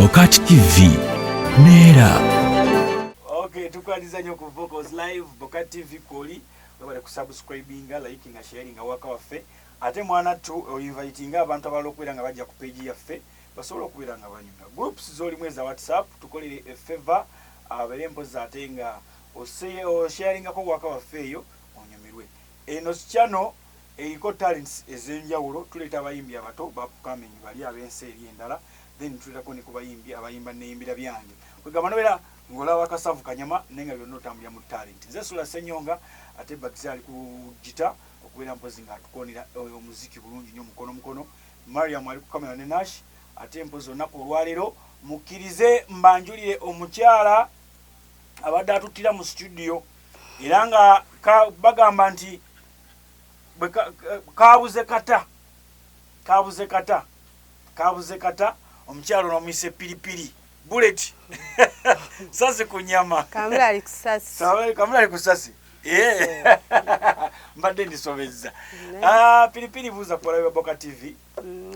Bokat TV neera. Okay, tukwaniza nnyo ku Vocals Live, Bokat TV kwoli webale kusubscribinga, likinga, sharinga waka waffe. Ate mwana tu oinvitinga abantu abalala okubeera nga bajja ku page yaffe basobole okubeera nga banyumya. Groups z'olimu eza WhatsApp tukolere a favor, abeere mpozi ate nga osharingako waka waffe eyo onyumirwe. Eno channel eriko talents ez'enjawulo, tuleeta abayimbi abato ba upcoming bali ab'ensi eri endala, then tuleetako ne ku bayimbi abayimba neyimbira byange. Kwegamba nobeera ng'olaba kasavu kanyama naye nga byonna otambulira mu talent. Nze Sula Ssenyonga ate Bagzi ali ku gita okubeera mpozi ng'atukoonera omuziki bulungi nnyo mukono mukono. Mariam ali ku kamera ne Nash. Ate mpozi olunaku olwaleero mukkirize mbanjulire omukyala abadde atuttira mu studio era nga bagamba nti kabuze kata kabuze kata kabuze kata. Omukyala ono omuyise Piripiri Bullet sasi ku nyama. Kamulali ku sasi. Kamulali ku sasi. Mbadde ndisobezza. Piripiri, buuza ku balabi ba Boka TV.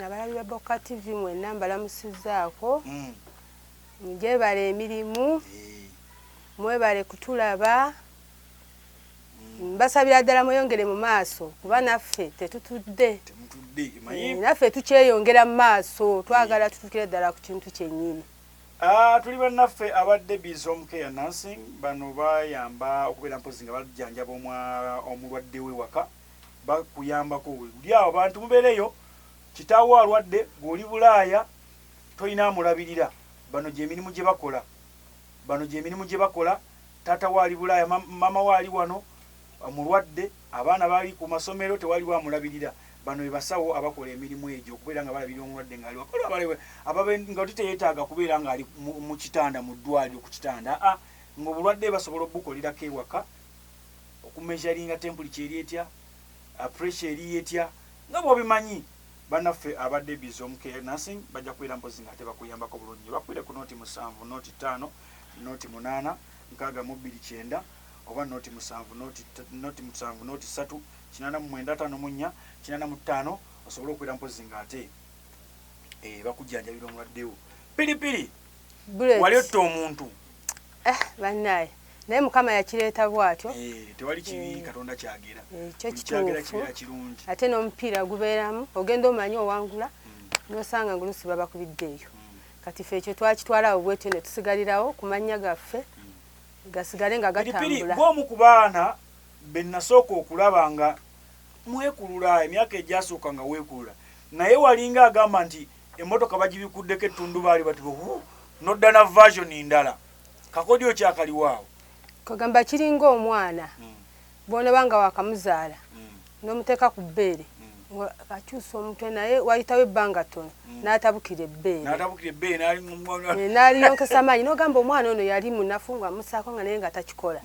Abalabi ba Boka TV mwenna mbalamusizaako. Mwebale emirimu, mwebale kutulaba. Mbasabira ddala mweyongere mu maaso kuba naffe tetutudde. Temutudde. Naffe tukyeyongera mu maaso, twagala tutuukire ddala ku kintu kyennyini. Tuli bannaffe aba Debbie's Home Care Nursing. Bano bayamba okubeera mpozi nga bajjanjaba omulwadde we waka, bakuyambako oli awo. Abantu mubeereyo, kitaawo alwadde ng'oli Bulaaya, tolina amulabirira, bano gyemirimu gye bakola. Bano gyemirimu gye bakola. Taata we ali Bulaaya, maama we ali wano mulwadde, abaana bali ku masomero, tewaliwo amulabirira. Bano be basawo abakola emirimu egyo okubeera nga balabirira omulwadde ng'ali waka, nga oli teyeetaaga kubeera ng'ali mu kitanda mu ddwaliro ku kitanda, aa ng'obulwadde basobola obukolerako ewaka, okumeasuringa temperature eri etya, pressure eri etya, nga bw'obimanyi. Bannaffe aba Debbie's Home Care Nursing bajja kubeera mpozi nga ate bakuyambako bulungi nnyo. Bakubire ku 0 7 0 5 0 8 62 9 oba 0 7 0 7 0 3 89 54 85 osobole okubeera mpozi nga ate bakujjanjabira omulwaddewo. Piripiri, wali otta omuntu? Bannaye, naye Mukama yakireeta bw'atyo. Tewali kibi Katonda kyagera. Ekyo kyagera kituufu. Kibeera kirungi. Ate n'omupiira gubeeramu, ogenda omanyi owangula, n'osanga ngulusi babakubidde eyo. Kati ffe ekyo twakitwalawo bwetyo ne tusigalirawo ku mannya gaffe gasigale nga Piripiri, gatambula. Gw'omu ku baana be nasooka okulaba nga mwekulula emyaka egyasooka nga weekulula, naye walinga agamba nti emmotoka bagibikuddeko ettundubaali bati nodda na version ndala. Kakodyo kyakaliwaawo? Kagamba kiringa omwana bw'onoba nga wakamuzaala n'omuteeka ku bbeere nga akyusa omutwe, naye wayitawo ebbanga ttono n'atabukira ebbeere. N'atabukira ebbeere n'ali N'aliyonkesa amaanyi, n'ogamba omwana ono yali munafu nga musaako nga naye nga takikola,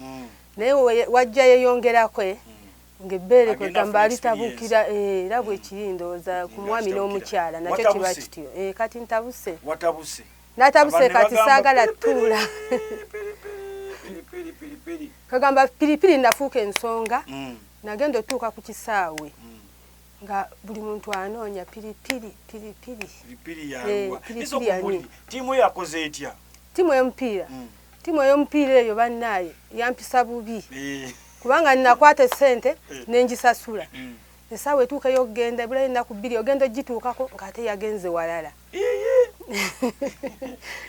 naye wajja yeeyongerako ng'ebbeere Agenda kwegamba afuna alitabukira. Era bwekiri ndowooza ku mwami Nga n'omukyala nakyo kiba Watabuse. kityo. Kati ntabuse. Watabuse. Natabuse. Abantu ne Kati bagamba, saagala "Piripiri, tuula. piripiri, piripiri." Kagamba Piripiri nafuuka ensonga. Nagenda otuuka ku kisaawe nga buli muntu anoonya Piripiri, Piripiri. Piripiri yaluwa? Piripiri yani? Ttiimu yo yakoze etya? Ttiimu ey'omupiira, ttiimu ey'omupiira eyo bannaaye yampisa bubi kubanga nakwata essente nengisasula. Essaawa etuuka ey'okugenda ebulayo ennaku 2, ogenda ogituukako ng'ate yagenze walala.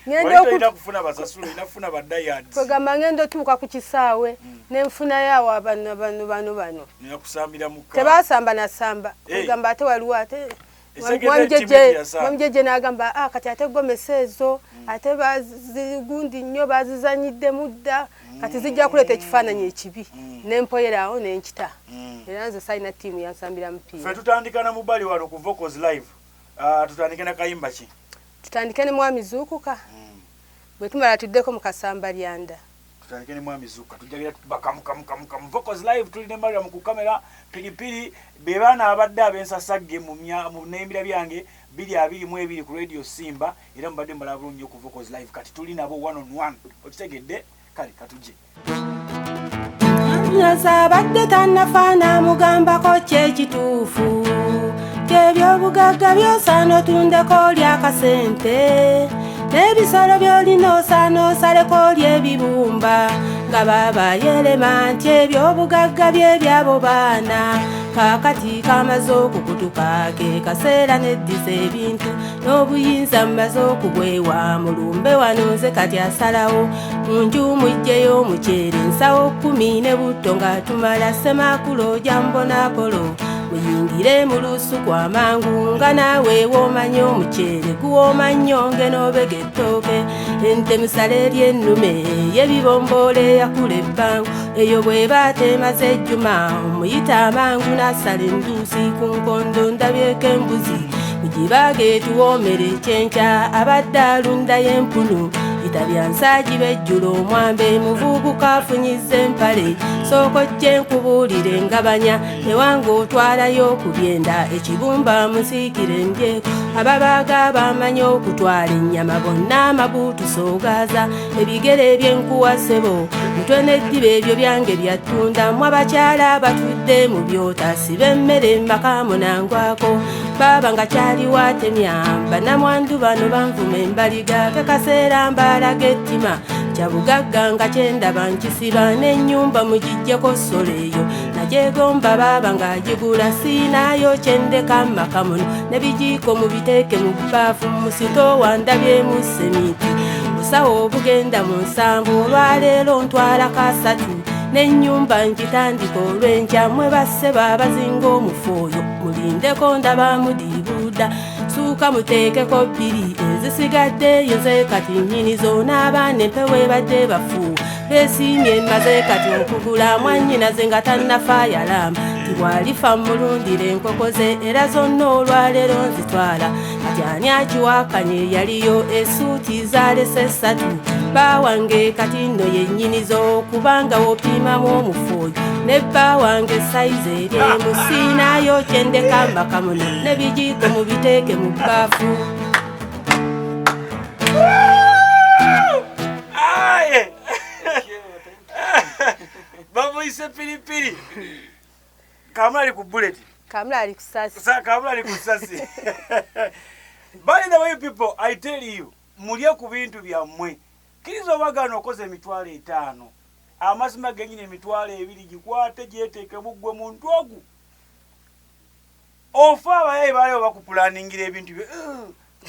Ngenda Wali tolina kufuna basasula, olina kufuna ba diehards. Kwegamba ngenda otuuka ku kisaawe nenfunayo awo bano bano bano bano. Nina kusambira mu kaa. Tebasamba nasamba. Kwegamba ate waliwo ate Ekitegeeza mwami ttiimu Jjejje. teyasamba. Mwami Jjejje n'agamba, "Ah, kati ate gomesa ezo ate bazigundi nnyo, bazizanyiddemu dda, kati zijja kuleeta ekifaananyi ekibi." Nempoyera awo nenkita. Era nze salina ttiimu yansambira Ffe mupiira. tutandika na mubali wano ku Vocals Live. Ah, tutandike na kayimba ki? Tutandike ne Mwami Zuukuka, bwe tumala tuddeko mu Kasamba Lyanda. Tutandike ne Mwami Zuukuka, tujagira tukuba kamu kamu kamu kamu. Vocals Live, tuli ne Mariam ku kamera. Piripiri be baana abadde ab'ensasagge mu nembira byange 2022 ku Radio Simba, era mubadde mbalaba bulungi nnyo ku Vocals Live. Kati tuli nabo one on one, okitegedde? Kale katujje. Nyaza abadde tannafaana mugambako kyekituufu kyebyobugagga byosaana otundeko lyakasente. N'ebisolo by'olina osaana osaleko ly'ebibumba nga baaba yerema nti ebyobugagga bye byabo baana. Kaakati kamaze okukutuka ke kaseera neddiza ebintu n'obuyinza mmaze okubwewa mulumbe wano nze kati asalawo mu nju muggyeyo omuceere nsawo 10 ne butto nga tumala ssemakula ojambonapolo muyingire mu lusuku amangu nga naawe woomanya omuceere guwooma nnyo ng'enoobega ettooke ente musale ery'ennume y'ebibomboole eyakula ebbango eyo bw'eba temaze ejjuma omuyita amangu n'asala enduusi ku nkondo ndabyeko embuzi mugibaage tuwoomere ekyenkya abadde alundayo empunu itabya nsaagi bejjula omwambe muvubuka afunyiza empale sooka ojje nkubuulire ngabanya ewange otwalayo okubyenda ekibumba musiikire ndyeko ababaaga bamanyi okutwala ennyama bonna amabuutu soogaaza ebigere ebyenkuwa ssebo mutwe n'eddiba ebyo byange byattunda mmwe abakyala batudde mu byota siba emmere mmaka munangwako baaba nga kyaliwo atemya bannamwandu bano banvuma embaliga ke kaseera mbalaga ettima kyabugagga nga kyendaba nkisiba n'ennyumba mugiggyeko ssolo eyo nagyegomba baaba ng'agigula siinaayo kyendeka mmaka muno n'ebijiiko mubiteeke mu bbaafu musitoowa ndabyemu seminti busawo obugenda mu nsanvu olwaleero ntwala kasatu n'ennyumba ngitandika olw'enkya mmwe bassebo abazinga omufu oyo mulindeko ndaba mudiibuuda suuka muteekeko bbiri ezisigaddeeyo nze kati nnyinizo n'abaana empewo ebadde bafuuwa beesiimye mmaze kati okugula mwannyinaze nga tannafa yalamba nti bw'alifa mmulundira enkoko ze era zonna olwaleero nzitwala kati ani akiwakanye yaliyo essuuti zaalese ssatu bba wange kati nno yennyinizo kubanga w'opimamu omufu oyo ne bba wange sayizi eri emu siinaayo kyendeka mmaka muno n'ebijiiko mubiteeke mu bbaafu. Aye! Bamuyise piripiri. Kamulali ku bullet. Kamulali ku ssasi. Kamulali ku ssasi. By the way people, I tell you, mulye ku bintu byammwe. Kkiriza obagaana okoze 50,000. Amazima gennyini 20,000 gikwate gyeteeke buggwe muntu ogu. Ofa abayayi baaliwo bakupulaningira ebintu bye.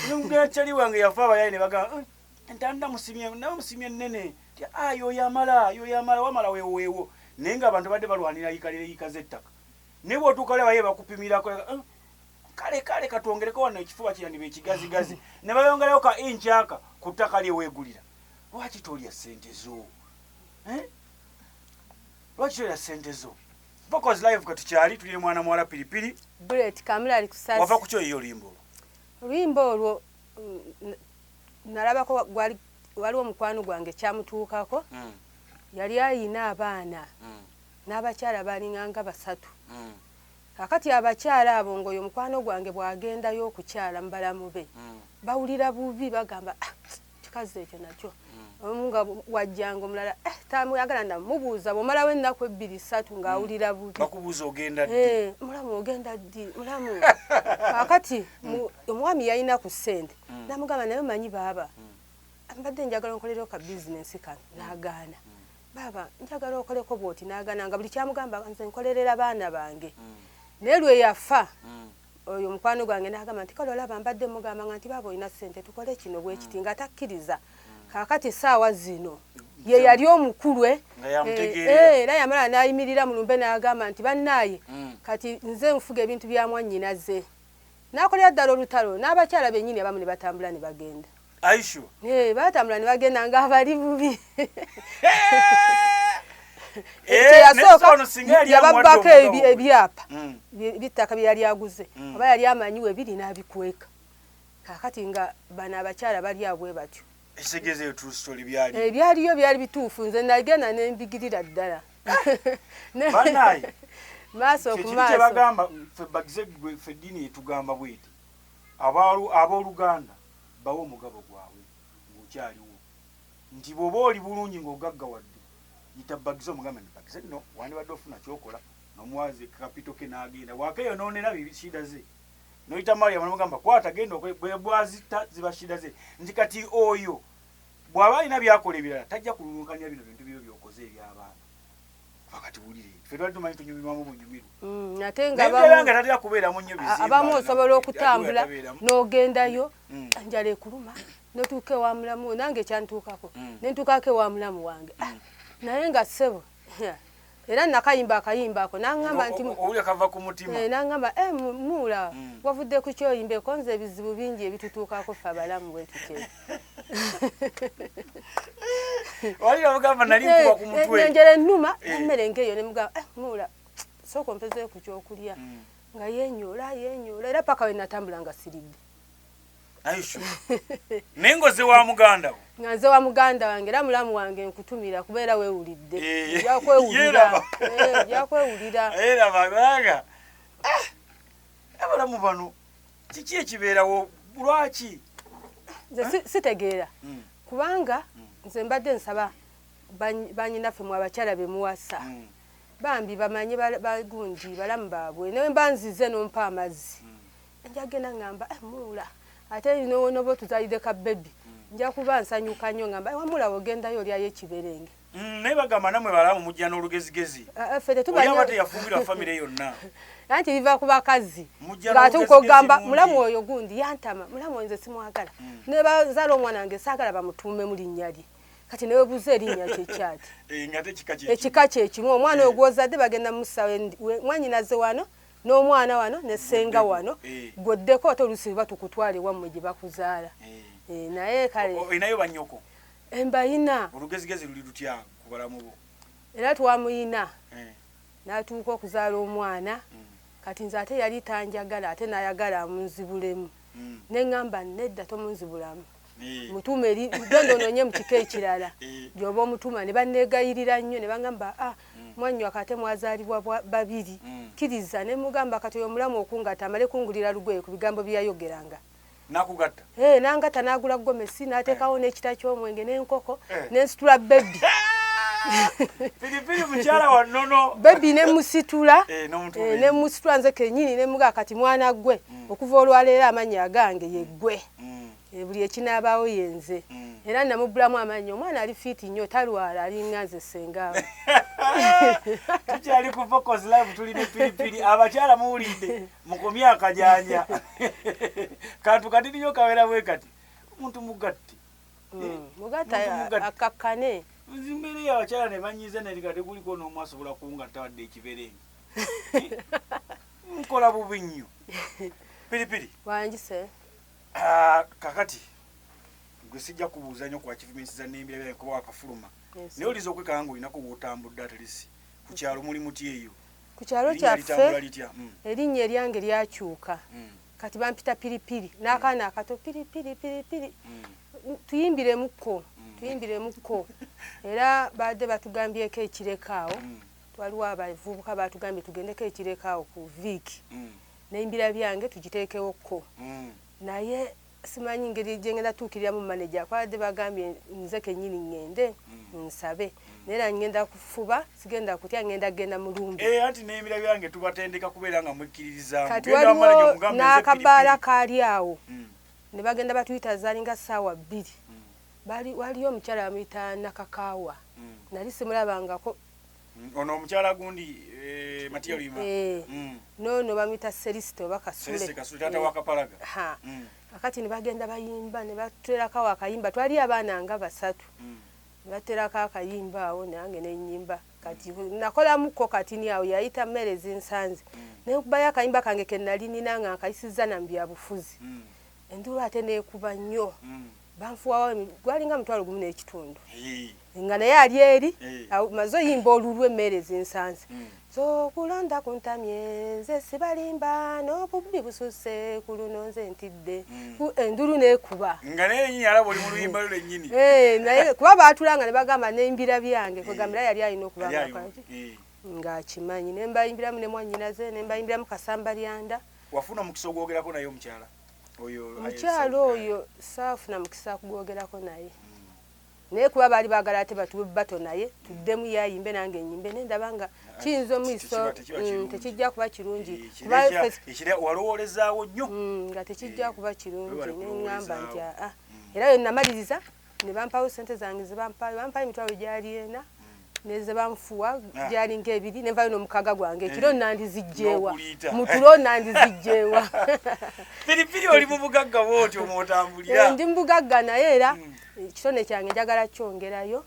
Ngenda kyali wange yafa abayayi ne bagamba ntanda musimye namusimye nnene. Ti yoyo amala yoyo amala wamala weewo. Naye ng'abantu badde balwanira yikalire yika z'ettaka. Naye bw'otuuka abayayi bakupimirako kale kale katwongereko wano ekifuba kirandiba ekigazigazi ne bayongerayo ka inch aka ku ttaka lye weegulira. Lwaki tolya ssente zo? Lwaki tolya ssente zo? Vocals Live katukyali tuli mwana muwala Piripiri. Bullet Kamulali ku ssasi. Wava ku kyo oluyimba olwo? Oluyimba olwo nalabako waliwo omukwano gwange kyamutuukako. Yali ayina abaana n'abakyala balinganga basatu. Kakati abakyala abo ng'oyo mukwano gwange bw'agendayo okukyala mu balamu be bawulira bubi bagamba kikazi ekyo nakyo. Omu nga wajjanga omulala tamuyagala namubuuza bw'omalawo ennaku 2 3 ng'awulira bubi. Bakubuuza ogenda ddi? Mulamu ogenda ddi? Mulamu. Kakati omwami yalina ku ssente n'amugamba naye omanyi baaba mbadde njagala onkolereko ka bizinensi kano n'agaana. Baaba njagala okoleko bw'oti n'agaana nga buli kyamugamba nze nkolerera baana bange. Naye lwe yafa oyo mukwano gwange n'agamba nti kale olaba mbadde mugamba nga nti baaba olina ssente tukole kino bwe kiti nga takkiriza. Kaakati essaawa zino ye yali omukulu era yamala n'ayimirira mu lumbe n'agamba nti bannaaye kati nze nfuga ebintu bya mwannyinaze. N'akolera ddala olutalo n'abakyala bennyini abamu ne batambula ne bagenda. Aishu. Batambula ne bagenda ng'abali bubi. Yasooka yababbako ebyapa by'ettaka bye yali aguze oba yali amanyi we biri n'abikweka. Kaakati nga bano abakyala bali awo bwe batyo. Ekitegeeza eyo true story byali. Ebyaliyo byali bituufu nze nagenda ne mbigirira ddala. Bannaaye. Maaso ku maaso. Kye bagamba ffe bagize ffe eddiini etugamba bw'eti. Abooluganda bawe omugabo gwabwe ng'okyaliwo. Nti bw'oba oli bulungi ng'ogaggawadde yita bagize omugambe nti bagize nno wandibadde ofuna ky'okola n'omuwaze kapito ke n'agenda wakeeyonoonera shida ze. Noyita Mariam nomugamba kwata genda bwe bwazita ziba shida ze. Nti kati oyo bw'aba alina byakola ebirala tajja kululunkanya bino bintu byo byokoze eby'abaana. Wakati wulire ffe twali tumanyi tunyumirwamu bunyumirwa. Ate nga nga tatera kubeeramu nnyo bizimba. Abamu osobola okutambula n'ogendayo enjala ekuluma n'otuuka ewa mulamu nange kyantuukako ne ntuukako ewa mulamu wange. Naye nga ssebo era nakayimba akayimba ako n'aŋŋamba nti owulira kava ku mutima. N'aŋŋamba muula wavudde ku kyoyimba ekonze ebizibu bingi ebitutuukako ffe abalamu bwe tutyo. Wali abagamba nali nkuba ku mutwe. Enjala ennuma emmere ng'eyo ne mugamba muula sooka ompezeeyo ku kyokulya. Nga yeenyoola yeenyoola era paka we natambula nga siridde. Aisha. Naye ng'ozze wa muganda wo. Nga nze wa muganda wange era mulamu wange nkutumira kubeera weewulidde. Ojja kwewulira. Ojja kwewulira. Era baganga. Abalamu bano kiki ekibeerawo lwaki? Nze sitegeera. Kubanga nze mbadde nsaba bannyinaffe mwe abakyala be muwasa. Bambi bamanye bagundi balamu baabwe naye mba nzize n'ompa amazzi. Nja genda ngamba muula ate noba otuzaalidde ka bebi nja kuba nsanyuka nnyo ngamba wamula ogendayo olyayo ekiberenge. Naye bagamba nammwe balamu mujja n'olugezigezi. Ffe tetubanya. Oli aba teyafumbirwa famire yonna. Anti biva ku bakazi. Ng'atuuka okugamba mulamu oyo gundi yantama mulamu oyo nze simwagala. Ne bazaala omwana wange saagala bamutuumemu linnya lye. Kati ne weebuuza erinnya kye kyati. Ekika kye kimu omwana oyo gw'ozadde bagenda mussa mwannyinaze wano n'omwana wano ne ssenga wano gwoddeko ate oluusi batukutwala ewammwe gye bakuzaala. Naye kale olinayo bannyoko? Mbayina. Olugezigezi luli lutya ku balamu bo? Era twamuyina n'atuuka okuzaala omwana. Kati nze ate yali tanjagala ate n'ayagala amunzibulemu. Ne ŋŋamba nedda tomunzibulamu. Mutuume eri genda onoonye mu kika ekirala gy'oba omutuuma. Ne banneegayirira nnyo ne baŋŋamba mwanywako ate mwazaalibwa babiri kkiriza. Ne mugamba kati oyo omulamu okungatta amale kungulira lugoye ku bigambo bye yayogeranga. Nakugatta? Nangatta n'agula gomesi n'ateekawo n'ekita ky'omwenge n'enkoko n'ensitula bebi. Piripiri mukyala wa nnono. Bebi ne musitula ne musitula nze kennyini ne mugamba kati mwana ggwe okuva olwaleero amannya agange ye ggwe. Buli ekinaabaawo ye nze. Era namubbulamu amannya omwana ali fiiti nnyo talwala alinga nze ssengaawe. Tukyali ku Vocals Live tuli ne Piripiri abakyala muwulidde mukomye akajanja. Kantu katini nnyo kawera bwe kati. Omuntu mugatte. Mugatta akakkane. Mbeera abakyala ne banyiiza ne kati kuliko n'omu asobola kungatta wadde ekiberenge. Nkola bubi nnyo. Piripiri. Wangise. Kakati gwe sijja kubuuza nnyo ku achievements za Nembira byange kuba wakafuluma. Naye oliza okwekanga ng'olinako w'otambudde at least ku kyalo muli muti eyo. Ku kyalo kyaffe erinnya eryange lyakyuka. Kati bampita Piripiri n'akaana akato Piripiri Piripiri. Tuyimbiremukko tuyimbiremukko. Era badde batugambyeko ekireka awo. Waliwo abavubuka batugambye tugendeko ekireka awo ku Viiki. N'embira byange tugiteekewokko. Naye simanyi ngeri gye ngenda tuukiriramu manager kwabadde bagambye nze kennyini ŋŋende nsabe. Naye era ŋŋenda kufuba sigenda kutya ŋŋenda genda mulumbe. Anti n'embira byange tubatendeka kubeera nga mwekkiririzaamu. Kati waliwo n'akabaala kaali awo ne bagenda batuyita zaalinga ssaawa 2. Waliyo omukyala bamuyita Nakakaawa. Nali simulabangako. Ono omukyala gundi Matiya Luyima. Noono bamuyita Celeste oba Kasule. Celeste Kasule taata wa Kapalaga. Kakati ne bagenda bayimba ne batuteerako awo akayimba twali abaana nga 3. Ne batuteerako akayimba awo nange ne nnyimba. Kati nakolamukko katini awo yayita mmere zinsanze. Ne nkubayo akayimba kange ke nali nnina nga nkayisizza na mu byabufuzi. Enduulu ate neekuba nnyo. Banfuwawo gwalinga 1,500. Nga naye ali eri maze oyimba olulwe emmere zinsanze. Z'okulonda kuntamye nze sibalimba n'obubbi bususse ku luno nze ntidde. Enduulu neekuba. Nga naye yennyini alaba oli mu luyimba lwo lwennyini. Naye kuba baatulanga ne bagamba n'embira byange kwegambira yali alina okuba ng'akimanyi. Ne mbayimbiramu ne mwannyinaze ne mbayimbiramu Kasambalyanda. Wafuna omukisa ogwogerako naye omukyala? Omukyala oyo saafuna mukisa kugwogerako naye. Naye kuba baali baagala ate batuwe bato, naye tuddemu yayimbe nange nyimbe, nendaba nga kiyinza omwiso tekijja kuba kirungi, walowoolezaawo nnyo nga tekijja kuba kirungi. Neŋŋamba nti aa, era yo namaliriza ne bampawo sente zange zebampayo, bampayo emitwalo gyali ena, neze banfuwa gyali ng'ebiri, nenvayo n'omukaga gwange. Ekiro nandizijjeewa, mutulo nandizijjeewa. Piripiri, oli mu bugagga bwotyo mwotambulira? Ndi mu bugagga, naye era ekitone kyange njagala kyongerayo,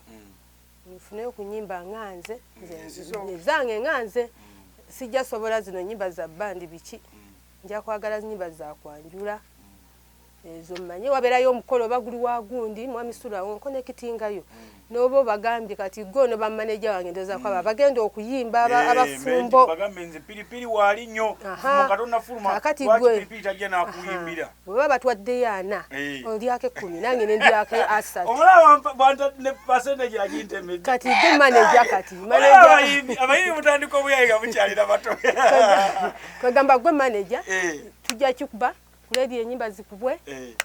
nfuneyo ku nyimba nga nze zange, nga nze sijja sobola zino nyimba za bandi biki, nja kwagala nyimba za kwanjula ezo. Mmanye wabeerayo omukolo oba guli wa gundi, mwami Sulawo nkonekitingayo n'oba obagambye kati gwe ono bamaneja wange, ndowooza kwaba abagenda okuyimba abafumbo. Bagambe nze Piripiri waali nnyo katonda fuluma. Kakati gwe Piripiri tajja nakuyimbira. Bwe baba batwaddeyo 40, olyako 10, nange ne ndyako 30. Omulaba ne percentage agintemedde. Kati gwe maneja, kati abayimbi mutandika obuyayi nga mukyalira bato. Kwegamba gwe maneja, tujja kikuba kuledi enyimba zikubwe,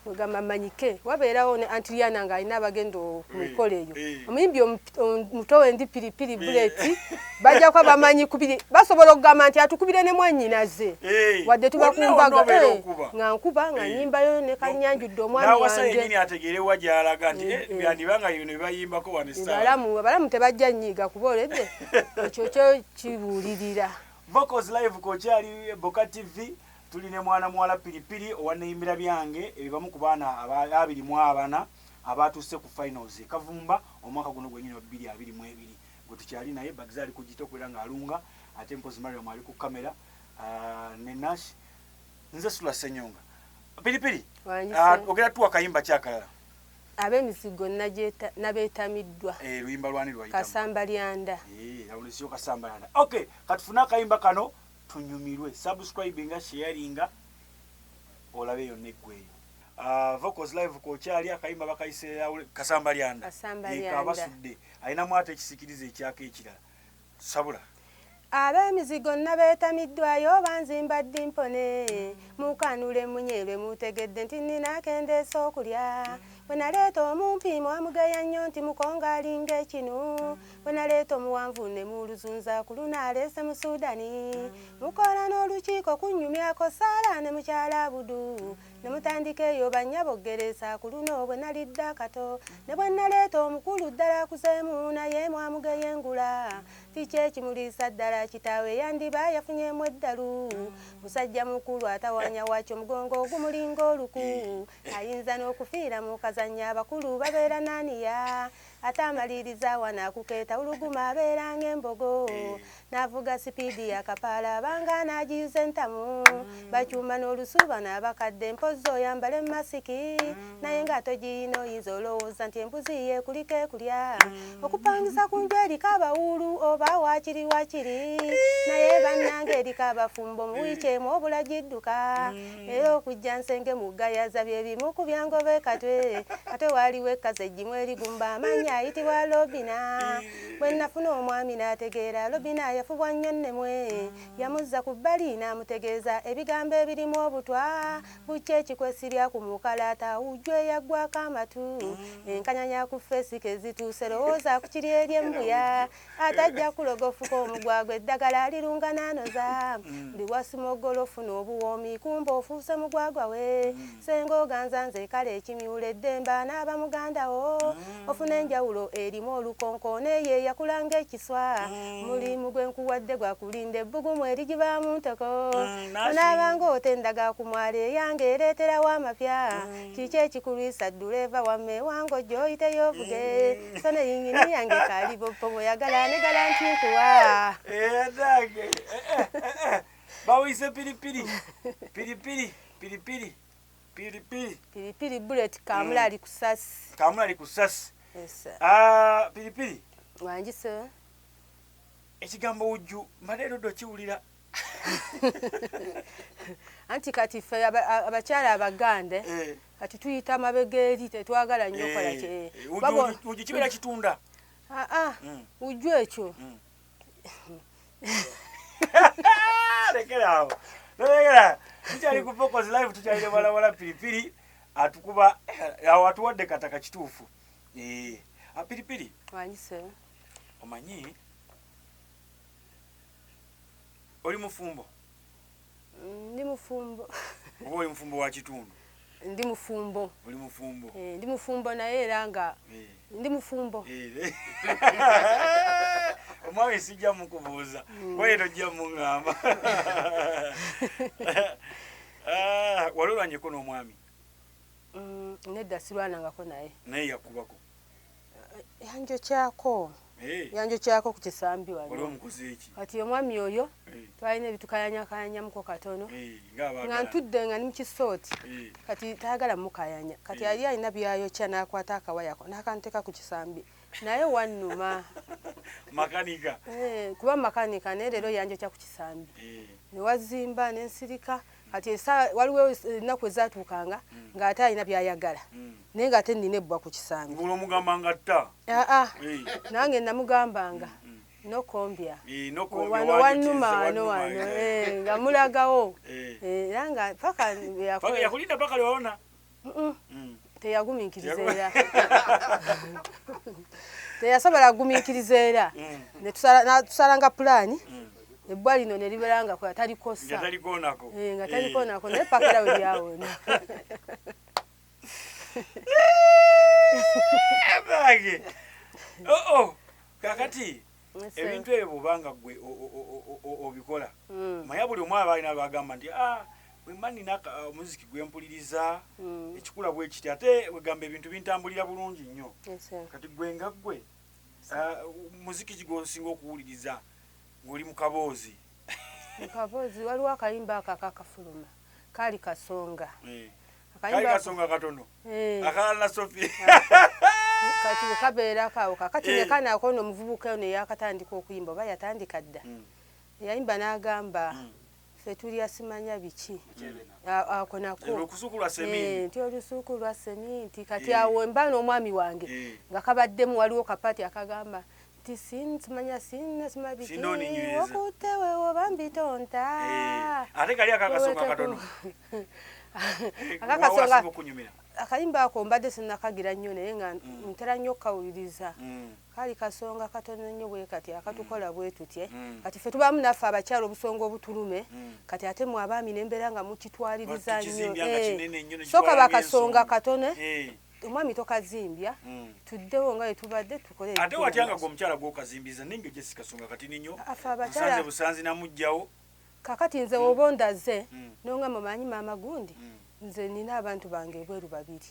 kwegamba manyike wabeerawo ne Antriana ng'alina abagenda ku mikolo eyo. Omuyimbi omuto wendi Piripiri Bullet bajja kuba bamanyi kubiri, basobola okugamba nti atukubire ne mwannyinaze, wadde tuba ku mbaga nga nkuba nga nyimbayo ne kanyanjudde omwami wange ategeere wa gy'alaga nti byandibanga bino bibayimbako wano. Abalamu tebajja nnyiiga kuba oledde ekyo kyo kibuulirira. Vocals Live kokyali Boka TV, tuli ne mwana muwala Piripiri owaneyimbira byange, ebibamu ku baana 24 abatuuse ku finals e Kavumba omwaka guno gwenyini wa 2022. Gwe tukyali naye Bagza ali kugita okubeera ng'alunga, ate mpozi Mariam ali ku kamera ne Nash. Nze Sula Senyonga. Piripiri, ogera tuwa kayimba kyakalala? Ab'emizigo nabeetamiddwa. Luyimba lwani lwayitamu? Kasamba Lyanda. Awulisiyo Kasamba Lyanda. Okay, katufune akayimba kano tunyumirwe. Subscribinga, sharinga, olabe yonna eggweeyo. Vocals Live kokyali, akayimba bakayise Kasamba Lyanda. Kabasudde alinamu ate ekisikiriza ekyako ekirala sabula. Ab'emizigo nabeetamiddwayo, banzimba ddimpone, mukanule munyerwe, mutegedde nti nina akendeesa okulya. Bwe naleeta omumpi mwamugeya nnyo nti mukonga alinga ekinu, bwe naleeta omuwanvu ne muluzunza ku luno aleese mu Sudani. Mukola n'olukiiko kunnyumyako Saala ne mukyala Budu, ne mutandika eyo bannyabogeresa ku luno bwe nalidde akato. Ne bwe naleeta omukulu ddala akuzeemu, naye mwamugeyengula kiki ekimuliisa ddala kitaawe yandiba yafunyemu eddalu. Musajja mukulu atawanya wakyo, omugongo ogumulinga oluku, ayinza n'okufiira mu kazannya. Abakulu babeera naniya, ate amaliriza wano akukeeta uluguma, abeera ng'embogo n'avuga sipiidi yakapaala, abanga n'agiyuza entamu bakyuma n'olusuuba n'abakadde. Mpozzi oyambala emasiki naye nga togiyina, oyinza olowooza nti embuzi yekuliko ekulya. Okupangisa ku nju eriko abawuulu oba waakiri waakiri, naye bannange eriko abafumbo mu wiiki emu obulagidduka. Era okujja nsenge mugayaza byebimu ku byangoba ekatwe, ate waaliwo ekkazi eggimu erigumba amannya ayitibwa Lobina. Bwe nafuna omwami n'ategeera Lobina yafubwa nnyo nnemwe, yamuzza ku bbali n'amutegeeza ebigambo ebirimu obutwa bukya ekikwesibya ku mukalaata wujjo eyaggwako amatu enkanyanya ku feesi kezituuse. Lowooza ku kiri eri embuya, atajja kulogofuka omugwagwa, eddagala alirunga n'anoza buli wasimogolo ofuna obuwoomi, kumba ofuuse mugwagwa we senga oganza nze kale ekimyula eddembe anaaba muganda wo. Ofuna enjawulo erimu olukonko neyo eyakulanga ekiswa, mulimu gwe nkuwadde gwakulinda ebbugumu erigibaamu ntoko, onaabanga otendaga ku mwala eyange ereeterawo amapya. Kiki ekikulwisa dduleeva wamme wange ojja oyiteyo ovuge so ne yingini yange kalibopo bweyagala negala nti nkuwa. Bawuyise Piripiri, Piripiri, Piripiri, Piripiri. Piripiri Bullet, kamula ali ku sasi. Kamula ali ku sasi. Piripiri. Wanjise. Ekigambo wujju mbadde erudde okiwulira. Anti kati ffe abakyala abaganda kati tuyita amabega eri, tetwagala nnyo kola kye. Wujju kibeera kitunda? Aa, wujju ekyo. Lekera awo, lekera. Tukyali ku Focus Live, tukyalire walawala Piripiri atukuba awo atuwadde kataka kituufu. Piripiri. Wanyise. Omanyi oli mufumbo? Ndi mufumbo. Oba oli mufumbo wa kitundu? Ndi mufumbo. Oli mufumbo. Ndi mufumbo naye era nga ndi mufumbo. Omwami sijja mukubuuza. Kwaye tojja muŋŋamba. Wali olwanyeko n'omwami? Nedda sirwanangako naye. Naye yakubako? Yanjokyako. Yanjokyako ku kisambi wano. Wali omukozi eki? Kati omwami oyo twalina ebitukayanyakayanyamuko katono. Nga ntudde nga ndi mu kisooti. Kati tayagala mukayanya. Kati yali alina byayokya n'akwata akawayako n'akanteeka ku kisambi. Naye wannuma. Makanika. Kuba makanika naye leero yanjokya ku kisambi. Ne wazimba ne nsirika. Kati waliwo ennaku ezaatuukanga ng'ate alina by'ayagala. Naye ng'ate nnina ebbwa ku kisambi. Ng'olwomugamba tta? Aa, nange namugambanga nokombya. Wano wannuma wano wano nga mulagawo. Era nga paka yakulinda paka lwewona? Teyagumiikiriza era. Teyasobola kugumiikiriza era. Ne tusalanga pulaani. Ebbwa lino ne libeera nga talikosa. Nga talikoonako. Nga talikoonako naye paka era we lyawona. Bange. Kakati ebintu ebyo bw'obanga ggwe obikola. Manya buli omu aba alina lw'agamba nti bwe mba nnina omuziki gwe mpuliriza ekikula bwe kiti ate wegamba ebintu bintambulira bulungi nnyo. Kati ggwe nga ggwe muziki ki gw'osinga okuwuliriza ng'oli mu kaboozi? Mu kaboozi waliwo akayimba ako akakafuluma kaali kasonga. Kaali kasonga katono. Akalala Sophie. Kati kabeerako awo kakati ne kano ono omuvubuka ono eyakatandika okuyimba oba yatandika dda. Yayimba n'agamba ffe tulya simanya biki. Ako nako. Olusuku lwa seminti. Nti olusuku lwa seminti. Kati awo mba n'omwami wange nga kabaddemu waliwo kapati akagamba nti simanya sinna biki. Okutte wewo bambitonta. Ate kali akakasonga katono. Akakasonga akayimba ako mbadde sinnakagira nnyo naye nga ntera nnyo okukawuliriza. Kaali kasonga katono nnyo bwe kati akatukola bwe tutye. Kati ffe tubaamu naffe abakyala obusonga obutulume. Kati ate mwe abaami n'embeera nga mukitwaliriza nnyo. So kaba kasonga katono omwami tokazimbya tuddewo nga bwe tubadde tukole. Ate watyanga gwe omukyala gw'okazimbiza naye nga si kasonga katini nnyo. Nsanze busanzi namuggyawo. Kakati nze oba ondaze n'ongamba omanyi maama gundi nze nina abantu bange ebweru babiri.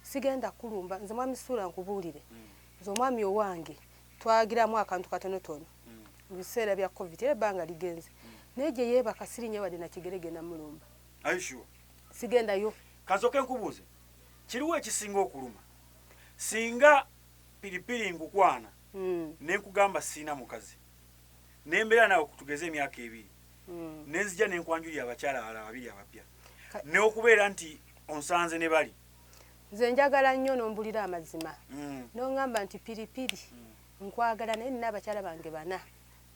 Sigenda kulumba nze mwami Ssuula nkubuulire. Nze omwami owange twagiramu akantu katonotono mu biseera bya COVID era ebbanga ligenze. Naye gye yeebaka sirinnya wadde na kigere genda mulumba. Are you sure? Sigendayo. Kansooke nkubuuze, kiriwo ekisinga okuluma? Singa Piripiri nkukwana ne nkugamba sirina mukazi ne mbeera naawe tugeze emyaka ebiri ne nzija ne nkwanjulira abakyala abalala babiri abapya n'okubeera nti onsanze ne bali. Nze njagala nnyo n'ombulira amazima. N'ongamba nti Piripiri nkwagala naye nina abakyala bange bana.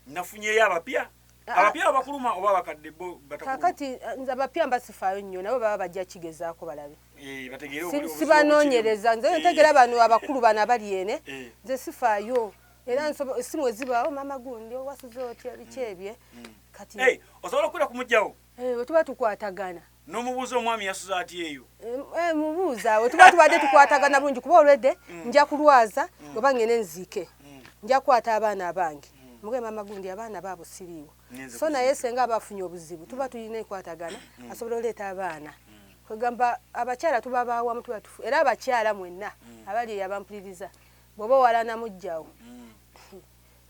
Nafunyeyo abapya? Abapya abakuluma oba abakadde bo batakuluma? Kakati nze abapya mbasifaayo nnyo nabo baba bajja kigezaako balabe. Sibanoonyereza nze ntegera bano abakulu bano abali ene nze sifaayo era essimu ezibaawo maama gundi owasuze otya biki ebye. Kati osobola okukwira kumuggyawo? Bwe tuba tukwatagana. N'omubuuza omwami yasuze atya eyo? Mubuuza bwe tuba tubadde tukwatagana bulungi kuba olwedde nja kulwaza oba ngende nziike. Nja kukwata abaana abange. Mugambe maama gundi abaana baabo siriiwo. So naye senga abafunye obuzibu tuba tulina enkwatagana asobola oleeta abaana. Kwegamba abakyala tuba baawamu tuba tufu era abakyala mwenna abali eyo abampuliriza bw'oba owalana muggyawo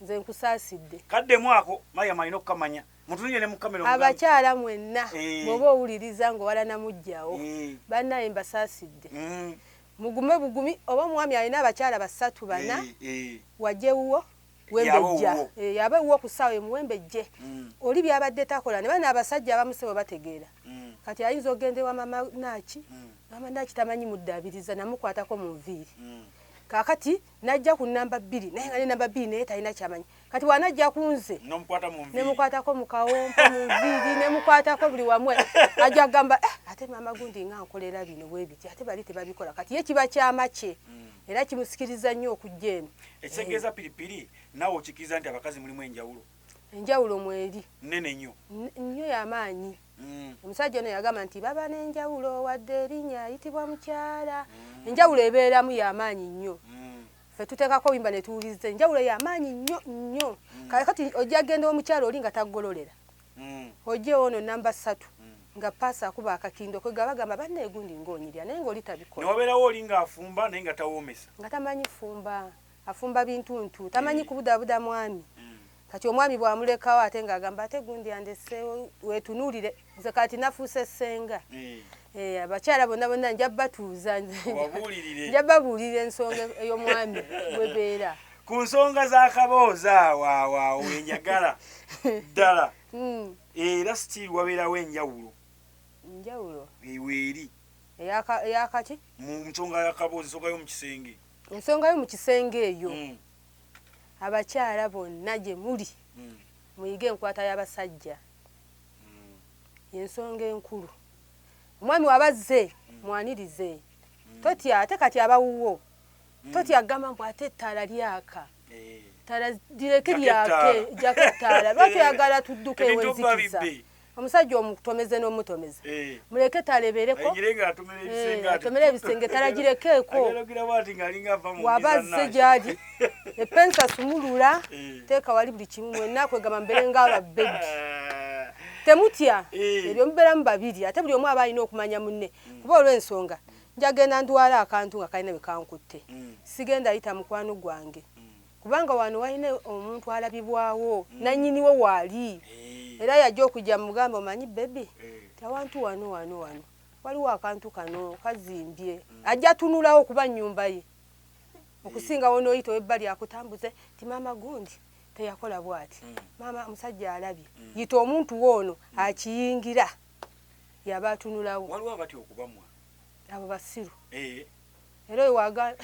nze nkusaasidde. Kaddemu ako Mariam alina okukamanya. Mutunulire ne mu kamera omugambe. Abakyala mwenna bw'oba owuliriza ng'owalana muggyawo bannaye mbasaasidde. Mugume bugumi oba omwami alina abakyala basatu bana wajje wuwo wembejja. Yaba ewuwo ku ssaawa emuwembejje. Oli byabadde takola ne bano abasajja abamu si bwe bategeera. Kati ayinza okugenda ewa maama Naaki, maama Naaki tamanyi muddaabiriza namukwatako mu nviiri. Kakati najja ku namba 2 naye nga ne namba 2 naye talina kyamanyi. Kati wanajja ku nze nemukwatako mu kawompo mu nviiri, nemukwatako buli wamwe, ajja kugamba ate maama gundi nga nkolera bino bwe biti, ate bali tebabikola. Kati ye kiba kyama kye era kimusikiriza nnyo okujja eno. Ekitegeeza Piripiri naawe okikkiriza nti abakazi mulimu enjawulo? Enjawulo mweri nnene nnyo, nnyo y'amaanyi. Omusajja ono yagamba nti baba n'enjawulo wadde erinnya ayitibwa mukyala. Enjawulo ebeeramu y'amaanyi nnyo. Ffe tuteekako wimba ne tuwuliriza, enjawulo y'amaanyi nnyo nnyo. Kati ojja genda omukyala oli nga tagololera, ojje ono namba 3 nga paasi akuba akakindo kwe gabagamba banne egundi ng'onyirira naye ng'oli tabikola. Ne wabeerawo oli ng'afumba naye nga tawoomesa, nga tamanyi fumba, afumba bintuntu, tamanyi kubudaabuda mwami. Kati omwami bw'amulekawo ate ng'agamba ate gundi andeseewo, weetunuulire nze kati nafuuse ssenga. Abakyala bonna bonna nja batuuza, nja babuulirira ensonga ey'omwami bwebeera. Ku nsonga z'akaboozi awo awo wenjagala ddala era still wabeerawo enjawulo. Enjawulo weeri eyakaki mu nsonga y'akaboozi, ensonga y'omu kisenge. Ensonga y'omu kisenge eyo abakyala bonna gye muli muyige enkwata y'abasajja, y'ensonga enkulu. Omwami wabazze mwanirize, totya ate kati abawuwo, totya gamba mbu ate ettaala lyaka, ttaala lireke lyake, jako ettaala, lwaki oyagala tudduke ewenzikiza? Omusajja omutomeze n'omutomeza, muleke ettaala ebeereko, atomere ebisenge, ettaala girekeeko, wabazze gyali epensa sumulula, teeka wali buli kimu, mwenna kwegamba mbeere ng'ababebi. Temutya, ebyo mubeeramu babiri, ate buli omu aba alina okumanya munne, kuba olw'ensonga njagenda ndwala akantu nga kalina bwe kankutte, sigenda yita mukwano gwange, kubanga wano walina omuntu alabibwawo nannyiniwo waali, era yajja okujja mugamba omanyi bebi ti awantu wano wano wano waliwo akantu kano kazimbye, ajja tunulawo kuba nnyumba ye, okusinga wonooyita ow'ebbali akutambuze ti maama gundi teyakola bw'ati, maama omusajja alabye, yita omuntu woono akiyingira yaba atunulawo. Waliwo abatya okubamwa, abo basiru. Era oyo waga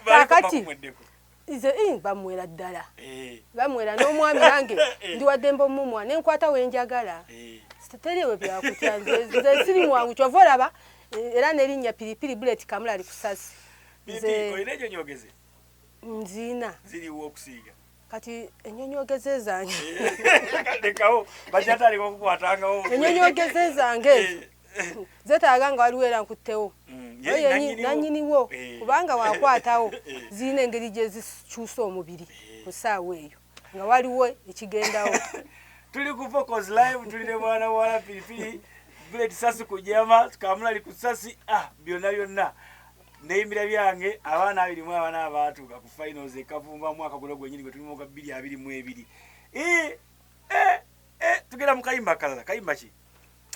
kakati nze bamwera ddala, bamwera n'omwami nange ndi waddembe omumwa nenkwata wenjagala, teriwe byakutya, nze siri mwangu kyova olaba era n'erinnya Piripiri Bullet Kamulali Kusasi. Nziina ziriwo okusiiga. Kati ennyonyoogeze zange lekawo bajatandika okukwatangawo, ennyonyoogeze zange ezo zeetaaga nga waliwo era nkuttewo nannyiniwo, kubanga wakwatawo zirina engeri gye zikyusa omubiri ku ssaawa eyo nga waliwo ekigendawo. Tuli ku Vocals Live, tuli ne mwana wala Piripiri Bullet Sasi ku jama Kamulali ku Sasi. Byonna byonna neyimbira byange abaana 24 abaatuuka ku finals ekavumba mwaka guno gwennyini gwe tulimu gwa 2022. Tugenda mu kayimba kalala, kayimba ki?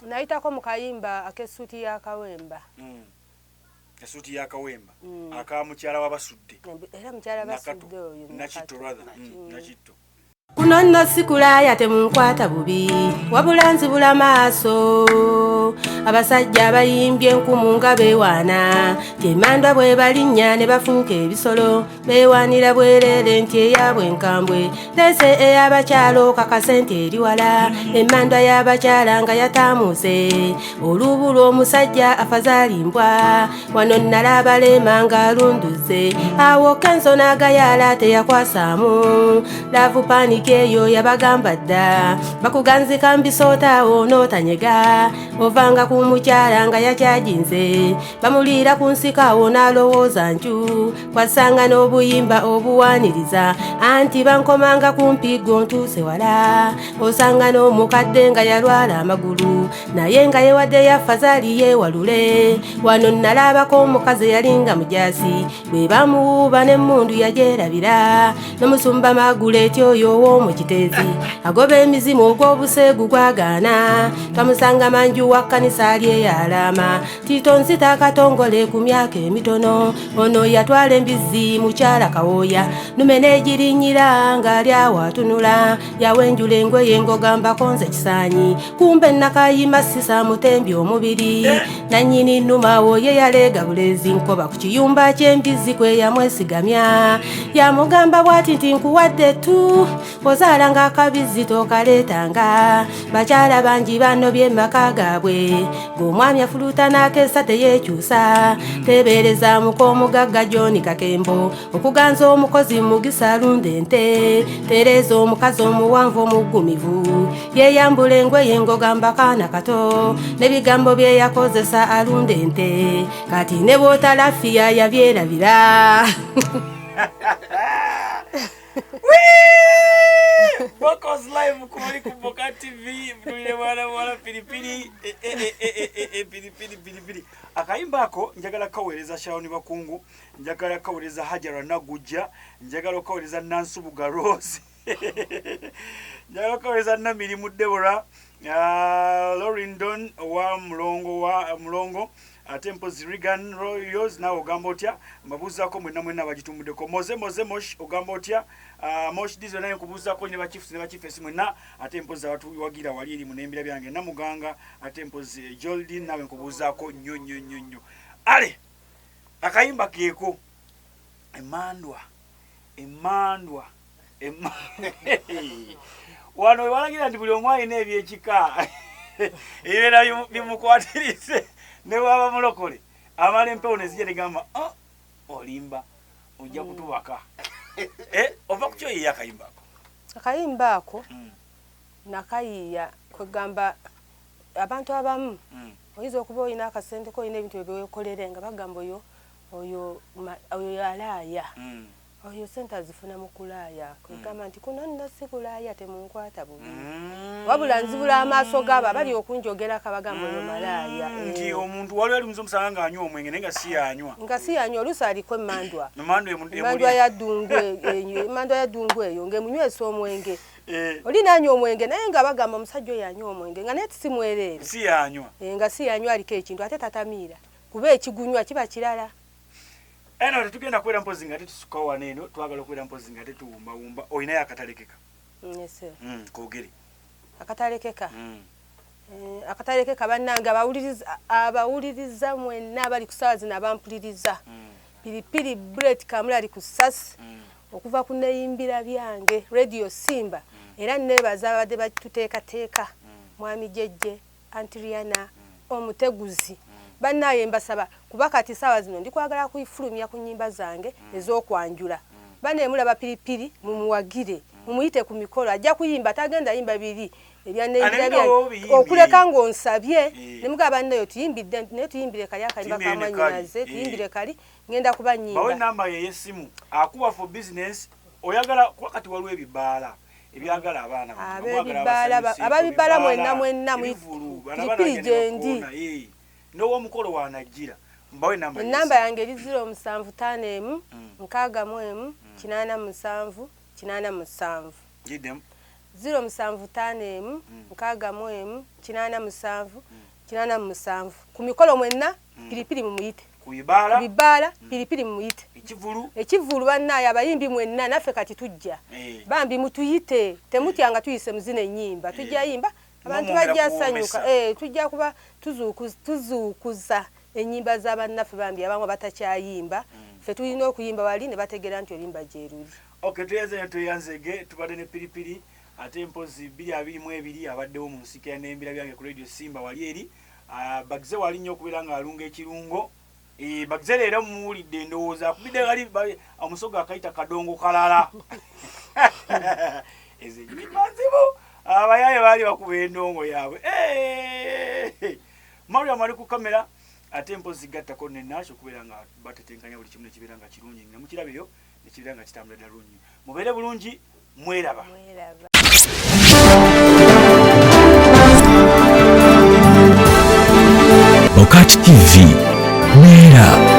Nayitako mu kayimba ak'essuuti ya Kawemba. Essuuti ya Kawemba aka mukyala w'Abasudde. Era mukyala Basudde oyo Nakitto rather, Nakitto. Kuno nno sikulaaya, temunkwata bubi, wabula nzibula maaso. Abasajja abayimbye enkumu nga beewaana tyemandwa bwe balinnya ne bafuuka ebisolo, beewaanira bwereere nti eyaabwe enkambwe leese ey'abakyala okakase nti eri wala. Emmandwa y'abakyala nga yataamuuse olubu lw'omusajja afazaalimbwa. Wano nalaba leema ng'alunduze awo Kenzo n'agayaala teyakwasaamu love panic eyo yabagamba dda bakuganzika mbisootaawo n'otanyega ovanga ku mukyala nga yakyajinze bamuliira ku nsiko awo n'alowooza nju kwasanga n'obuyimba obuwaniriza anti bankomanga kumpi gwo ntuuse wala osanga n'omukadde nga yalwala amagulu naye nga yewadde yafazaali yeewalule. Wano nalabako omukazi yalinga mujasi bwe bamuwuuba n'emmundu yagyerabira n'omusumba Maguleti oyo. ow'omu Kiteezi agoba emizimu ogw'obuseegu gwagaana twamusanga manju wa kkanisa ali eyalaama Tito Nzita akatongole ku myaka emitono ono yatwala embizzi mukyala Kawooya nume n'egirinyira ng'ali awo atunula yawenjula engoye ng'ogambako nze kisaanyi kumbe Nakayima sisa mutembi omubiri nannyini nnumawo ye yaleega bulezi nkoba ku kiyumba ky'embizzi kwe yamwesigamya yamugamba bw'ati nti nkuwadde tu ozaalanga akabizzi tokaleetanga bakyala bangi banobye maka gaabwe ng'omwami afuluuta n'akeesa teyeekyusa tebeereza muk'omugagga John Kakembo okuganza omukozi Mugisa alunda ente Tereza omukazi omuwanvu omuggumivu yeeyambula engoye ng'ogamba kaana kato n'ebigambo bye yakozesa alunda ente kati ne bw'otalafiya yabyerabira. Vocals Live kumali ku Boka TV tulile mwana mwana Pilipili Pilipili Pilipili. Akayimba ako njagala kaweereza Sharon Bakungu, njagala kaweereza Hajara Nagujja, njagala kaweereza Nansubuga Rose, njagala kaweereza Namirimu Deborah, Lorindon wa Mulongo wa Mulongo, ate mpozi Regan Royals nawe ogamba otya, mbabuuzaako mwenna mwenna abagitumuddeko. Moze Moze Mosh ogamba otya, Mosh Diesel naye nkubuuzaako ne bachiefs ne bachiefess mwenna, ate mpozi abatuwagira wali eri munembira byange Namuganga, ate mpozi Joldin nawe nkubuuzaako nnyo nnyo nnyo nnyo. Ale akayimba keeko emandwa emandwa wano wewalagira nti buli omu alina ebyekika ebibeera bimukwatirise ne bwaba mulokole amala empewo ne zijja negamba oh, olimba ojja kutubaka. Ova ku kyoyiiya akayimba ako? Akayimba ako nakayiiya kwegamba abantu abamu oyinza okuba olina akasente ko olina ebintu byeweekolere nga bagamba oyo oyo oyo alaaya oyo sente azifuna mu kulaaya kwegamba nti kuno nno si kulaaya temunkwata bubi wabula nzibula amaaso gaabo abali okunjogerako abagamba oyo malaaya. Nti omuntu waliwo ali omusanga ng'anywa omwenge naye nga si yanywa. Nga si yanywa oluusi aliko emmandwa. Emmandwa ya ddungu emmandwa ya ddungu eyo ng'emunywesa omwenge. Oli n'anywa omwenge naye nga bagamba omusajja oyo anywa omwenge nga naye si mwereere. Si yanywa. Nga si yanywa aliko ekintu ate tatamiira kuba ekigunywa kiba kirala. Eno tetugenda kubeera mpozi nga tetusukawo wano eno, twagala okubeera mpozi nga tetuwumbawumba. Olinayo akatalekeka? Yes. Koogere. Akatalekeka? Akatalekeka bannange abawuliriza mwenna abali ku ssaawa zino abampuliriza. Pilipili Bullet Kamulali ku ssasi okuva ku Neyimbira Byange Radio Simba era neebaza abadde batuteekateeka Mwami Jejje, Antriana, omuteguzi. Bannaye mbasaba kuba kati ssaawa zino ndikwagala kufulumya ku nnyimba zange ez'okwanjula. Bannaye mulaba Pilipili mumuwagire, mumuyite ku mikolo ajja kuyimba tagenda yimba biri ebya Neyimbira Byange okuleka ng'onsabye ne mugamba bannaye tuyimbidde naye tuyimbire kali akayimba ka mwannyinaze tuyimbire kali ngenda kuba nnyimba. Bawe namba ye ey'essimu akuwa for business oyagala kuba kati waliwo ebibaala ebyagala abaana ab'ebibaala mwenna mwenna Pilipili gyendi. N'ow'omukolo wanajjira mbawe namba. Ennamba yange eri 0751 61 87 87. Giddemu. 0751 61 87 87. Ku mikolo mwenna Pilipili mumuyite. Ku bibaala Pilipili mumuyite. Ekivvulu. Ekivvulu bannaye abayimbi mwenna naffe kati tujja. Bambi mutuyite temutya nga tuyise muzina ennyimba tujja yimba abantu bajja sanyuka tujja kuba tuzuukuza ennyimba za bannaffe bambi abamu abatakyayimba ffe tulina okuyimba wali ne bategeera nti oluyimba gye luli. Okay, tweyanze tweyanzege tubadde ne Pilipili ate mpozi 2022 abaddewo mu nsika ya Neyimbira Byange ku Radio Simba wali eri. Bagze wali nnyo okubeera ng'alunga ekirungo. Bagze leero muwulidde ndowooza akubidde gali omusoga akayita kadongo kalala. Ezo ennyimba nzibu abayaaye baali bakuba endongo yaabwe. Mariam ali ku kamera ate mpozi gattako ne Nash okubeera nga batetenkanya buli kimu nekibeera nga kirungi nga mukirabeyo nekibeera nga kitambula ddala bulungi. Mubeere bulungi, mweraba. Bokat TV, Neera.